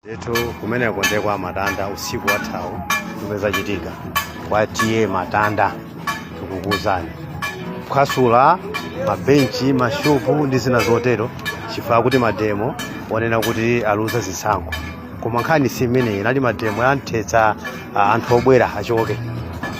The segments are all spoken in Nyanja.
Ndithu kumeneko ndiye kwa Matanda usiku wathawu zomwe zachitika kwa T/A Matanda tikukuuzani kuphwasula mabenchi mashopu ndi zina zotero chifukwa kuti mademo onena kuti aluza zisankho koma nkhani si imeneyi inali mademo ya mthetsa anthu obwera achoke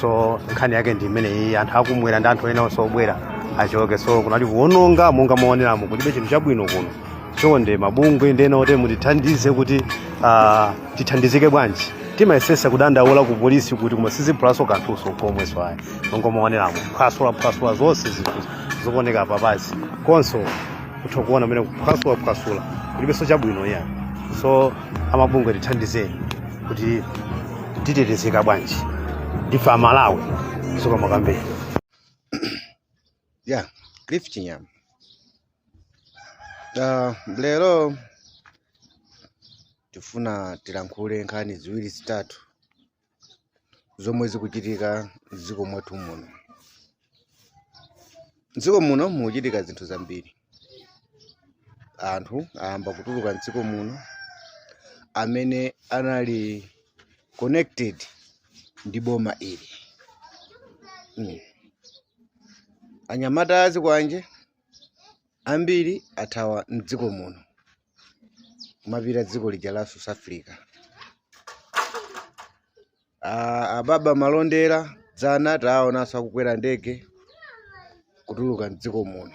so nkhani yake ndi imeneyi anthu akumwera ndi anthu ena onse obwera achoke so kunali kuwononga monga muoneramo kulibe chinthu chabwino kuno chonde mabungwe ndi ena oti mutithandize kuti tithandizike bwanji timayesesa kudandaula ku polisi kuti koma siziphulaso kanthuso komweso ayi monga muoneramo phwasula phwasula zonse zinthu zikuoneka papazi konso kutha kuona mene kuphwasula phwasula kulibenso chabwino iya so amabungwe tithandizeni kuti titetezeka bwanji ndife amalawi zikomo kwambiri. Ya Cliff Chinyama, lero tifuna tilankhule nkhani ziwiri zitatu zomwe zikuchitika mdziko mwathu muno. Mdziko muno mukuchitika zinthu zambiri. Anthu ayamba kutuluka mdziko muno amene anali connected ndi boma ili. Anyamata azikwanje ambiri athawa mdziko muno kumapita dziko lija la South Africa. Ababa Malondera dzana taonanso akukwera ndege kutuluka mdziko muno.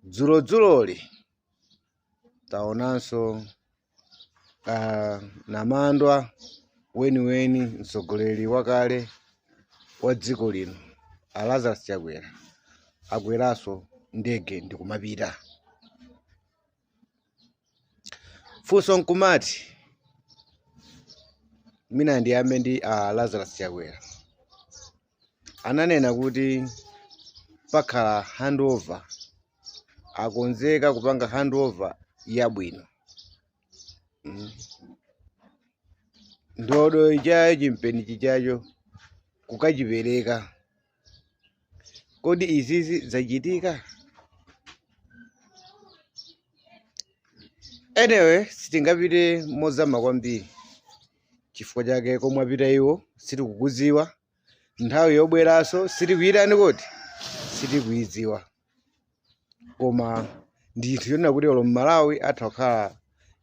Dzulodzuloli taonanso namandwa weniweni mtsogoleri wakale wa dziko lino a Lazarus Chakwera akweranso ndege ndikumapita. Funso nkumati, mina ndiyambe ndi a Lazarus Chakwera ananena kuti pakhala handover, akonzeka kupanga handover yabwino. Ndodo ichayo chimpeni chichacho kukachipereka. Kodi izizi zachitika? Anyway, sitingapite mozama kwambiri chifukwa chake komwe apita iwo sitikukudziwa, nthawi yobweranso sitikuyitani kuti sitikuyidziwa, koma ndi chinthu chonena kuti olo Mmalawi atha kukhala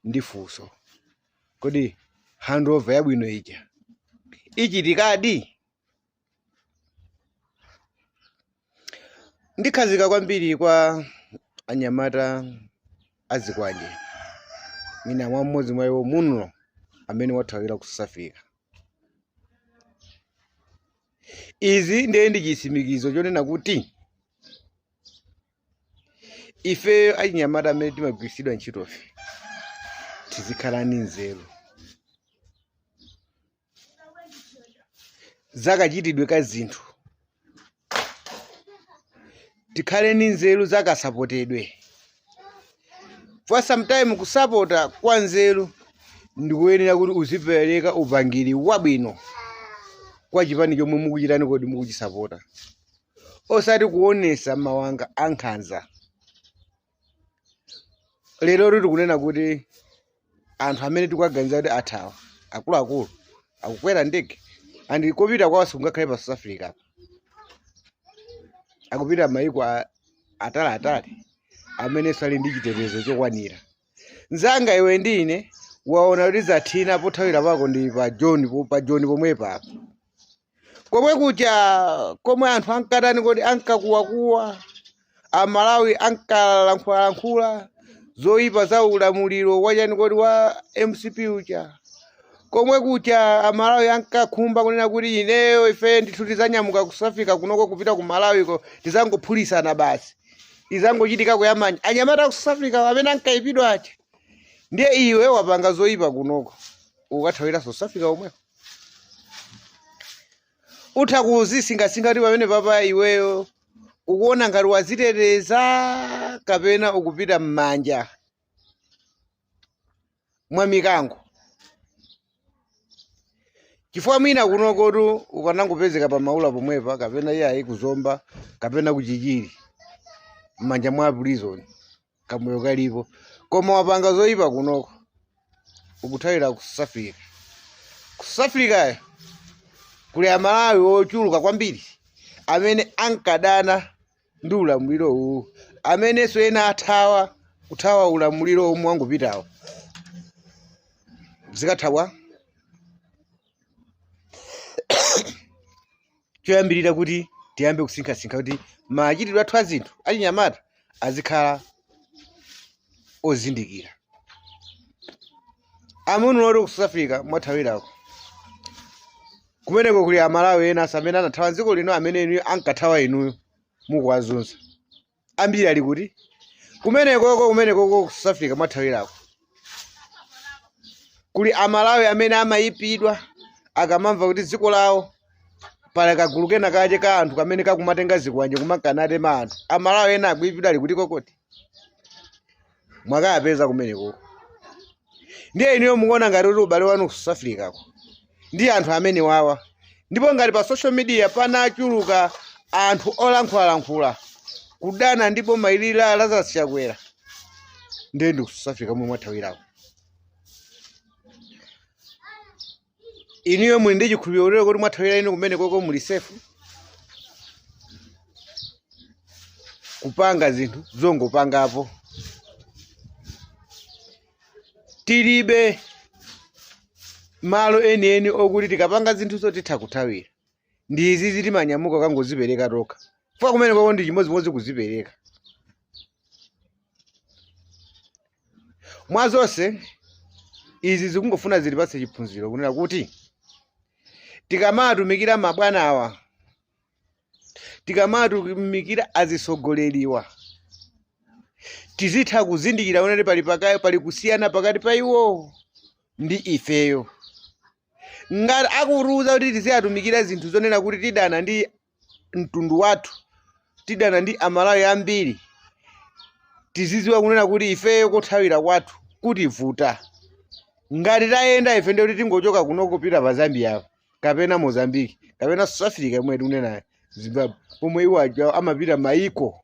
ndi funso, kodi handover yabwino ija ichitikadi? Ndikhazika kwambiri kwa anyamata azikwanje, mwina mwa mmodzi mwa iwo Munlo amene wathawira ku South Africa. Izi ndiye ndi chitsimikizo chonena kuti ifeyo achinyamata amene timagwiritsidwa ntchitofe tizikhala ndi nzeru zakachitidwe ka zinthu, tikhale ndi nzeru zakasapotedwe. For sometime kusapota kwa nzeru ndikuyenera kuti uzipereka upangiri wabwino kwa chipani chomwe mukuchitani kodi mukuchisapota, osati kuonesa mawanga ankhanza. Lero tikunena kuti anthu amene tikuwaganiza kuti athawa akuluakulu akukwera ndege and kopita kwawo sikungakhale pa South Africa apa, akupita mayiko ataliatali amenenso ali ndi chitetezo chokwanira. Nzanga iwe ndi ine waona kuti zathina, pothawira pako ndi pa John, pa John pomwepa apa komwe kuja komwe anthu ankatani kodi ankakuwakuwa, Amalawi ankalankhulalankhula zoyipa za ulamuliro wachani kodi wa MCP uja, komwe kuja Amalawi ankakhumba kunena kuti ineyo ife ndithu tizanyamuka ku South Africa kunoko kupita ku Malawiko tizangophulisana basi, izangochitika kuyamanja anyamata ku South Africa amene ankayipidwa aja. Ndiye iwe wapanga zoyipa kunoko ukathawira South Africa omweko, utha kuzisingasinga kuti pamene papa iweyo ukuona ngati waziteteza kapena ukupita m'manja mwa mikango, chifukwa mwina kunokotu ukanangopezeka pa Maula pomwepa kapena iyayi kuzomba kapena kuchichiri m'manja mwa prison kamoyo kalipo, koma wapanga zoyipa kunoko. Ukuthawira ku South Africa. Ku South Africa kuli Amalawi ochuluka kwambiri amene ankadana ndi ulamuliro uwu, amenenso ena athawa, kuthawa ulamuliro omwe wangopitawo. Zikathawa choyambirira kuti tiyambe kusinkhasinkha kuti machitidwe athu a zinthu achinyamata azikhala ozindikira. Amuna oti ku South Africa mwathawirako, kumeneko kuli Amalawi ena amene anathawa dziko lino, amene inuyo ankathawa inuyo mukuwazunza. Ambiri ali kuti kumenekoko ku South Africa mwathawirako kuli Amalawi amene amayipidwa akamamva kuti dziko lawo pali kagulu kena kache ka anthu kamene kakumatenga zikwanje kumakanatema anthu. Amalawi ena akuyipidwa ali kuti kokoti mwakayapeza kumenekoko. Ndiye inuyo mukuona ngati kuti ubale wanu ku South Africa ko ndi anthu amene wawa. Ndipo ngati pa social media panachuluka anthu olankhulalankhula kudana ndi boma ili la Lazarus Chakwera, ndiye ndi ku South Africa momwe mwathawirako. Inuyo muli ndi chikhulupiriro kuti mwathawira inu kumene koko muli safe? Kupanga zinthu zongopangapo, tilibe malo enieni okuti tikapanga zinthuzo titha kuthawira. Ndi izizi timanyamuka kangozipereka tokha, chifukwa kumene koko ndi chimodzimodzi kuzipereka. Mwa zonse izi zikungofuna zitipatse chiphunziro kunena kuti tikamatumikira mabwanawa, tikamatumikira azitsogoleriwa, tizitha kuzindikira kunena kuti pali kusiyana pakati pa iwo ndi ifeyo. Ngati akutiuza kuti tiziyatumikira zinthu zonena kuti tidana ndi mtundu wathu, tidana ndi Amalawi ambiri, tizidziwa kunena kuti ifeyo kothawira kwathu kutivuta. Ngati tayenda ife ndiye kuti tingochoka kuno kupita pa Zambia kapena Mozambique kapena South Africa imwe tikunenayo, Zimbabwe, pomwe iwo aja amapita maiko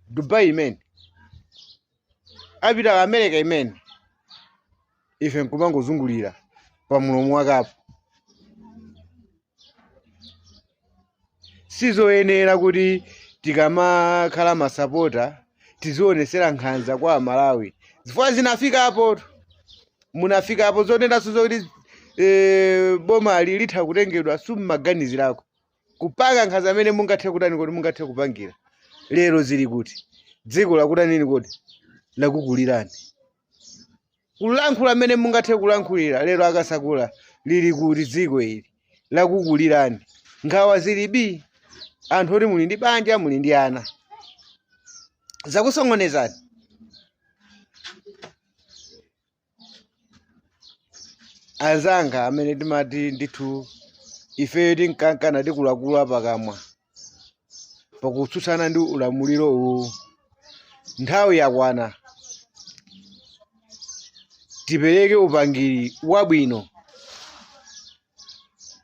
Dubai imene apita America imene, ife nkumangozungulira pa mulomo wakapo. Sizoyenera kuti tikamakhala masapota tizionesera nkhanza kwa Amalawi, zifukwa zinafikapo, munafikapo zonenanso zokuti boma ali litha kutengedwa, simmaganizirako kupanga nkhanza amene mungathe kutani kodi mungathe kupangira. Lero zili kuti dziko lakutanini kodi lakukulirani, kulankhula amene mungathe kulankhulira. Lero akasakula lili kuti dziko ili lakukulirani, nkhawa zilibi, anthu oti muli ndi banja, muli ndi ana, zakusongonezani. Anzanga amene timati ndithu ifeyo tinkankana tikulakula pakamwa pakutsutsana ndi ulamuliro uwu, nthawi yakwana tipereke upangiri wabwino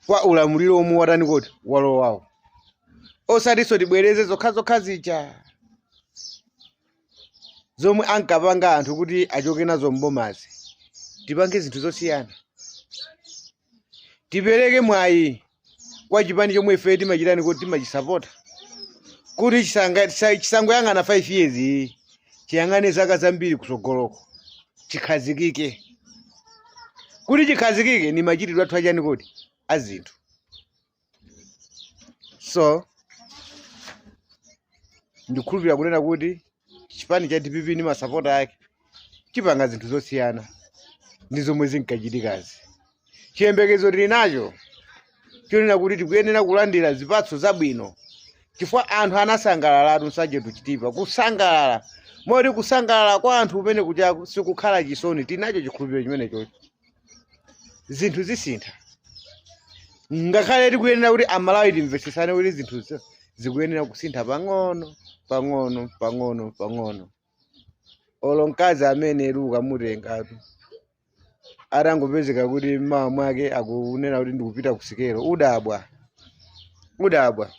kwa ulamuliro omwe watani kodi walowawo, osatinso tibwereze zokhazokha zija zomwe ankapanga anthu kuti achoke nazo mbomazi. Tipange zinthu zosiyana, tipereke mwayi kwa chipani chomwe ife timachitani kuti timachisapota, kuti chisangoyang'ana 5 years iyi, chiyang'ane zaka zambiri kutsogoloko, chikhazikike. Kuti chikhazikike ni machitidwe athu achani kodi azinthu. So ndikukhulupirira kunena kuti chipani cha DPP ndi masapota ake chipanga zinthu zosiyana ndi zomwe zinkachitikazi. Chiyembekezo tili nacho chonena kuti tikuyenera kulandira zipatso zabwino, chifukwa anthu anasangalalatu Nsanje to Chitipa, kusangalala moti kusangalala kwa anthu kumene kuchaku sikukhala chisoni. Tinacho chikhulupiriro chimenechocho, zinthu zisintha. Ngakhale tikuyenera kuti Amalawi timvetsesane kuti zinthu zikuyenera kusintha pang'ono pang'ono pang'ono pang'ono. Olo mkazi amene ukamutengatu atangopezeka kuti mmawa mwake akunena kuti ndikupita kusikelo, udabwa, udabwa.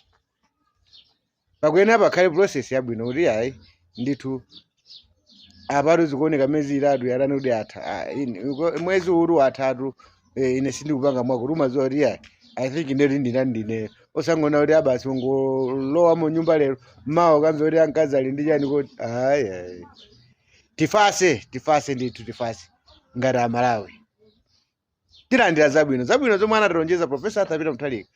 Pakuyenera pakhale process yabwino kuti ayi ndithu Apatu zikuoneka miyezi 3 yatani kuti atha. Ah, mwezi uru atatu, ine sindikupanga mwako umadziwa kuti ya, I think ndeti ndinani ndine osangona kuti abasi ungolowa mu nyumba lero, mawa ukamve kuti amkazi ali ndi chani. Kuti ayi, ayi, tifase, tifase ndithu, tifase ngati Amalawi. Tilandira zabwino, zabwino zomwe anatilonjeza Professor Arthur Peter Mutharika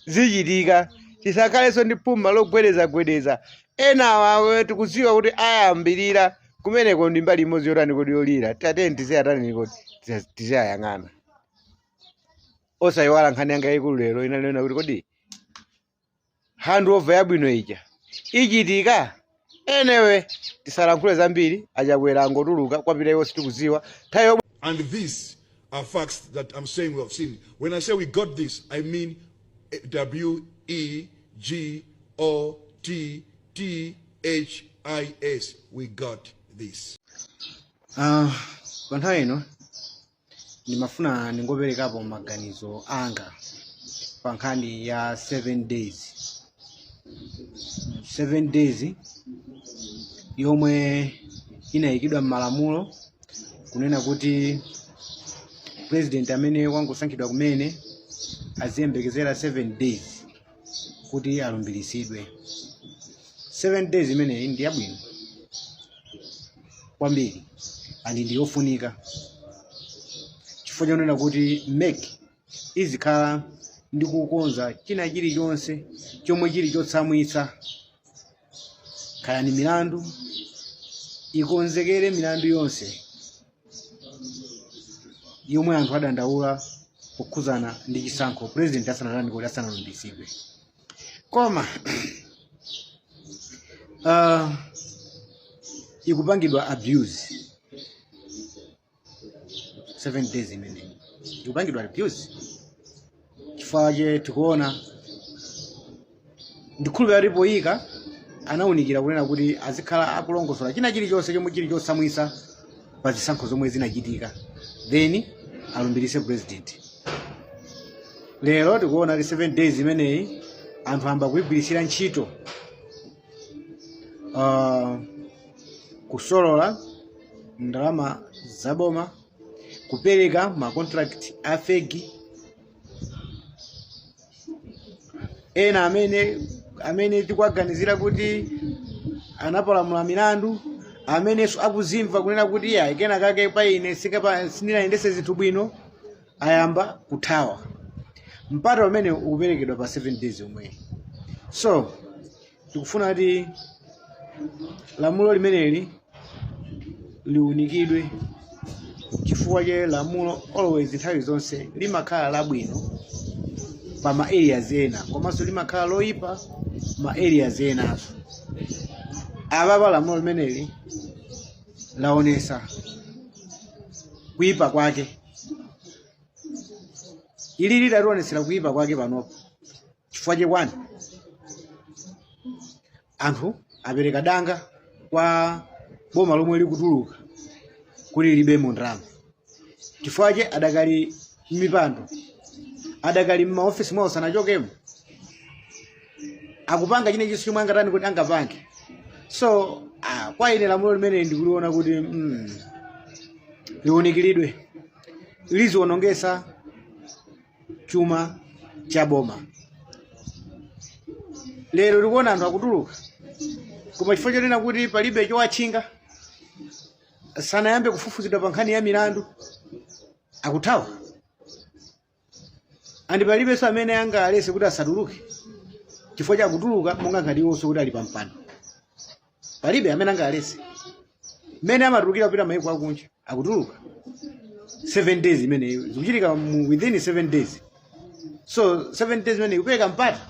zichitika. Tisakhalenso ndi phuma logwedezagwedeza. Enawa tikudziwa kuti ayambirira kumeneko ndi mbali imodzi yotani kodi yolira. Tateni tiziyatani kodi tiziyayang'ana. Osayiwala nkhani yanga yayikulu lero inalena kuti kodi handover yabwino ija ichitika? Anyway, tisalankhule zambiri. Achakwera angotuluka, kwapita iwo sitikudziwa. Nthawi yomwe And these are facts that I'm saying we have seen. When I say we got this, I mean W E G O T T H I S. We got this. Pa nthawi ino ndimafuna ndingoperekapo maganizo anga pa nkhani ya 7 days, 7 days yomwe inayikidwa m'malamulo kunena kuti president amene wangosankhidwa kumene aziyembekezera 7 days kuti alumbiritsidwe. 7 days imeneyi ndi yabwino kwambiri and ndi yofunika chifukwa chonena kuti MEC izikhala ndi kukonza china chilichonse chomwe chili chotsamwitsa, kaya ni milandu, ikonzekere milandu yonse yomwe anthu adandaula pokhuzana ndi chisankho president asanatani kuti asanalumbiritsidwe. Koma ikupangidwa abuse. 7 days imeneyi ikupangidwa abuse chifukwa che tikuona, ndikhulupirira kuti poyika anawunikira kunena kuti azikhala akulongosola china chilichonse chomwe chili chotsamwitsa pa zisankho zomwe zinachitika, then alumbiritse president. Lero tikuona kuti 7 days imeneyi anthu amba kuyigwiritsira ntchito kusolola ndalama zaboma, kupereka ma contract a fake. Ena amene tikuwaganizira kuti anapalamula milandu, amenenso akuzimva kunena kuti iya, kena kake pa ine sindinayendese zinthu bwino, ayamba kuthawa. Mpata umene ukuperekedwa pa 7 days omweyi. So tikufuna kuti lamulo limeneli liunikidwe chifukwa che lamulo always, nthawi zonse, limakhala labwino pa ma areas ena komanso limakhala loyipa ma areas enanso. Apapa lamulo limeneli laonesa kuyipa kwake. Ili lidationesera kuyipa kwake panopo chifukwa chekwani anthu apereka danga kwa boma lomwe likutuluka kuti libemo ndalama, chifukwa che adakali m'mipando, adakali m'maofisi mwawo, sanachokemo, akupanga china chonse chomwe angatani kuti angapange. So kwa ine lamulo limene ndikuliona kuti liwunikiridwe, liziwonongesa chuma cha boma. Lero tikuona anthu akutuluka, koma chifukwa chonena kuti palibe chowatchinga, sanayambe kufufuzidwa pa nkhani ya milandu, akuthawa, and palibenso amene angalese kuti asatuluke chifukwa chakutuluka monga ngati iwonso kuti ali pampando. Palibe amene angalese. Mmene amatulukira kupita mayiko akunja, akutuluka 7 days imeneyo zikuchitika mu within 7 days. So 7 days imeneyo ikupereka mpata.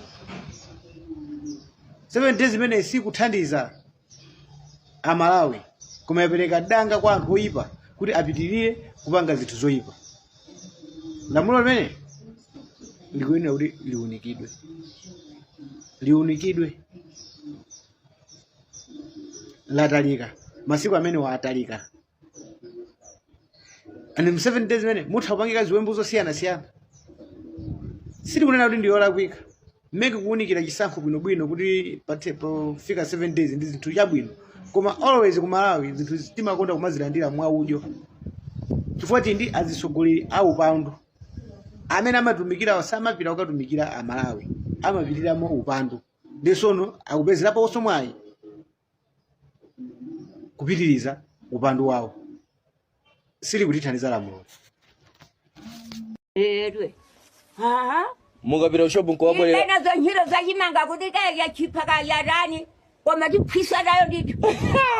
7 days imeneyi sikuthandiza Amalawi, koma yapereka danga kwa anthu oyipa kuti apitirire kupanga zinthu zoyipa. Lamulo limene likuyenera kuti liunikidwe, liunikidwe. Latalika masiku amene waatalika, and mu 7 days imene mutha kupangika ziwembu zosiyanasiyana. Sitikunena kuti ndiyolakwika mmeke kuwunikira chisankho bwinobwino kuti pathe pofika 7 days ndi zinthu chabwino. Koma always ku Malawi zinthu timakonda kumazilandira mwaudyo, chifukwa tili ndi azitsogoleri a upandu amene amatumikira, samapita kukatumikira Amalawi, amapitiramo upandu, ndisono akupezeraponso mwayi kupitiriza upandu wawo. Sili kutithandiza lamulo. Edwe. Aha. Mukapita kushopu nkowabwerera. Ine nazo ntchito zachimanga kuti kaya yachipa kaya yatani koma tiphwisa nayo ndithu.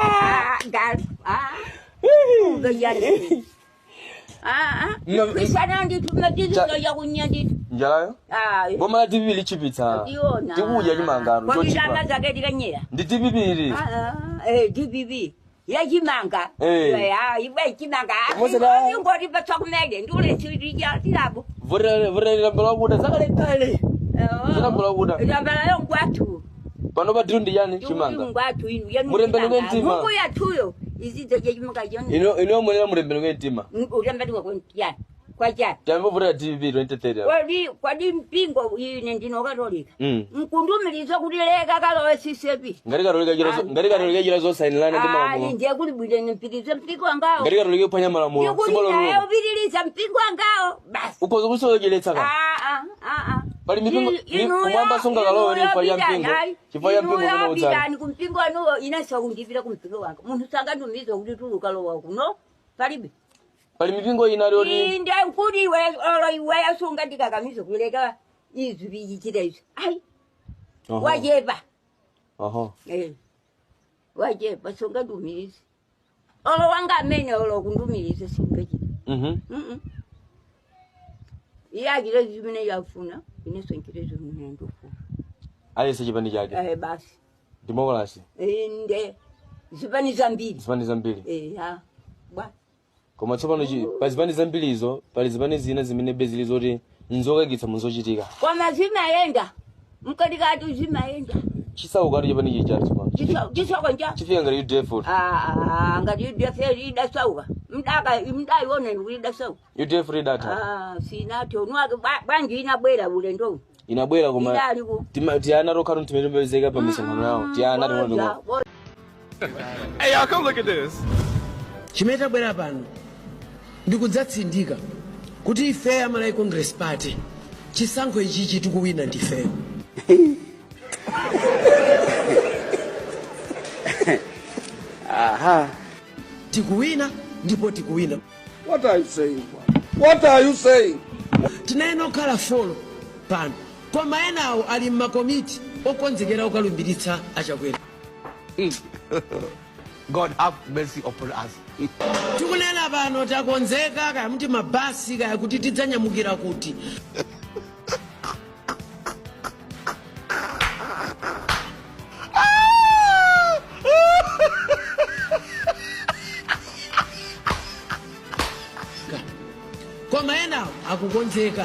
Ah, ndalo. Ah. Ubeyani. Ah, ah. Tiphwisa nayo ndithu matizo yakunya ndithu. Njalayo? Ah. Boma la DPP lichipitsa. Iona. Tikudya chimanga anu Kodi ndalama chochipa. zake tikanyera. Ndi DPP ili. Ah, ah, DPP. Yachimanga. Ya, iwe chimanga. Mose. Ingoti patsa kumene ndule chirija tilabo. Votera votera lambala wakuda zakale kale. Zilambala wakuda. Lambala yo ngwathu. Pano pa ndi yani chimanga. Ngwathu inu yanu. Murembenuke mtima. Mungu yathuyo. Izidza chimanga choni. Ino ino mwenera murembenuke mtima. Urembenuka kwa chani. Kwa chani. Tiyambe votera DPP 2030. Apa. Kwadi kwadi mpingo ine ndino Katolika. Nkundumiriza kuti leka kalowe sisepi. Ngati Katolika chira ngati Katolika chira zosainilana ndi Ah, malamulo. ndiye kuli bwino nimpitirize mpingo wangawo. Ngati Katolika kuphwanya malamulo. Ndikuti Sibalo naye lulo. upitiriza mpingo wangawo. Basi. Ukhoza kusocheletsa ka. Ah, ah, ah, ah. Pali mipingo kumwamba sunga kalowe chifukwa cha mpingo. Chifukwa cha mpingo umene udzali. Pitani kumpingo wanuwo, inenso kundipita kumpingo wanga. Munthu sangandumize kuti tuluka lowa kuno. Palibe. Pali mipingo ina yoti Inde nkuti iwe olo iwe asunga ndikakamize kuleka izwi bichita izvi. Ayi, wachepa. Eh. Wachepa sunga ndumize. Olo wanga amene olo kundumirize singachita. Iye achite zimene yafuna, inenso nchite zimene ndifuna. Alese chipani chake. Eh, basi. Democracy. Inde zipani zambiri. Zipani zambiri. Eh, ha. Bwa. Koma tsopano pa zipani zambirizo pali zipani zina zimene bezili zoti nzokakitsa muzochitika. Koma zimayenda. Mkatikati zimayenda. Chisauka chipani chicha tsopano. Chisauka nja. Chifika ngati UDF. Ah, ah, ngati UDF idasauka. Mdaka mdaiona kuti idasauka. UDF idatha. Ah, sinathe unwake bwanji inabwera ulendo. Inabwera koma Idali ku. Tiyana tokha timene timapezeka pa misonkhano yawo. Tiyana ting'ono. Hey, y'all, come look at this. Chimene tabwera pano ndikudzatsindika kuti ife a Malawi Congress Party chisankho ichichi tikuwina ndifeyo. Tikuwina ndipo tikuwina. What are you saying? What are you saying? Tinayenera kukhala 4 pano, koma enawo ali mmakomiti okonzekera okalumbiritsa aChakwera. God have mercy upon us. Tikunena pano takonzeka, kaya muti mabasi, kaya kuti tidzanyamukira kuti. Koma enawo akukonzeka.